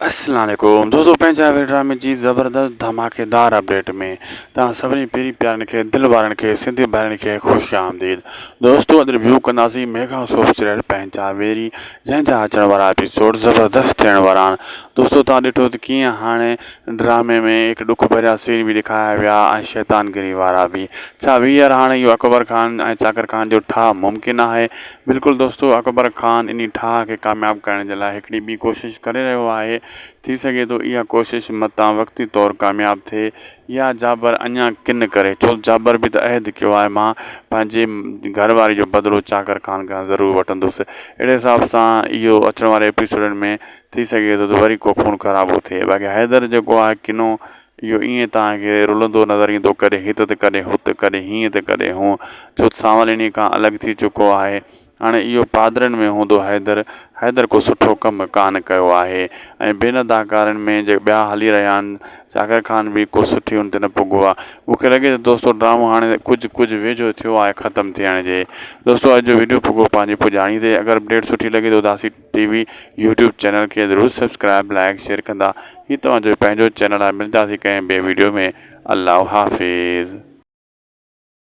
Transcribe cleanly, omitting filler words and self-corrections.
السلام عليڪم دوستو پنهنجا وير ڊرامي جي زبردست ڌماڪيدار اپڊيٽ ۾ توهان سڀني پيري پيارن کي دل وارن کي سنڌي ڀائرن کي خوش آمديد دوستو اڄ ريويو ڪنداسين ميگا سوپ سيريل پنهنجا ويري جنهن جا اچڻ وارا ايپيسوڊ زبردست ٿيڻ وارا آهن دوستو توهان ڏٺو ته ڪيئن هاڻي ڊرامي ۾ هڪ ڏک ڀريا سين به ڏيکاريا ويا ۽ شيطان گري وارا به ڇا ويهر هاڻي اهو اڪبر خان ۽ چاڪر خان جو ٺاهه ممڪن آهي بلڪل دوستو اڪبر خان انهي ٺاهه کي ڪامياب ڪرڻ جي لاء هڪڙي ٻي ڪوشش ڪري رهيو آهي، ٿي سگهي ٿو اها ڪوشش متان وقتي طور ڪامياب ٿئي يا جابر اڃان ڪن ڪري ڇو ته جابر به ته عهد ڪيو آهي مان پنهنجي گهر واري جو بدلو چاڪر خان کان ضرور وٺندس اهڙي حساب سان اهو اچڻ واري ايپيسوڊن ۾ ٿي سگهي ٿو ته وري ڪو خون خرابو ٿئي باقي حيدر جيڪو آهي ڪنو اهو ائين توهان کي رلندو نظر ايندو ڪڏهن هت ته ڪڏهن هت، ڪڏهن هيئن ته ڪڏهن هونء، ڇو ته سانول انهيء کان الڳ ٿي چڪو آهي. هاڻي اهو پادرن ۾ هوندو حيدر، حيدر ڪو سٺو ڪم ڪانه ڪيو آهي ۽ ٻين اداڪارن ۾ جيڪي ٻيا هلي رهيا آهن، چاڪر خان به ڪو سٺي ان تي نه پڳو آهي. مون کي لڳي ٿو دوستو ڊرامو هاڻي ڪجهه ڪجهه ويجهو ٿيو آهي ختم ٿيڻ جي. دوستو اڄ جو وڊيو پڳو پنهنجي پڄاڻي تي اگر اپڊيٽ سٺي لڳي ته اداسي ٽي وي يوٽيوب چينل کي ضرور سبسڪرائب لائڪ شيئر ڪندا هي توهان جو پنهنجو چينل آهي ملنداسين ڪنهن ٻئي ويڊيو ۾ الله حافظ.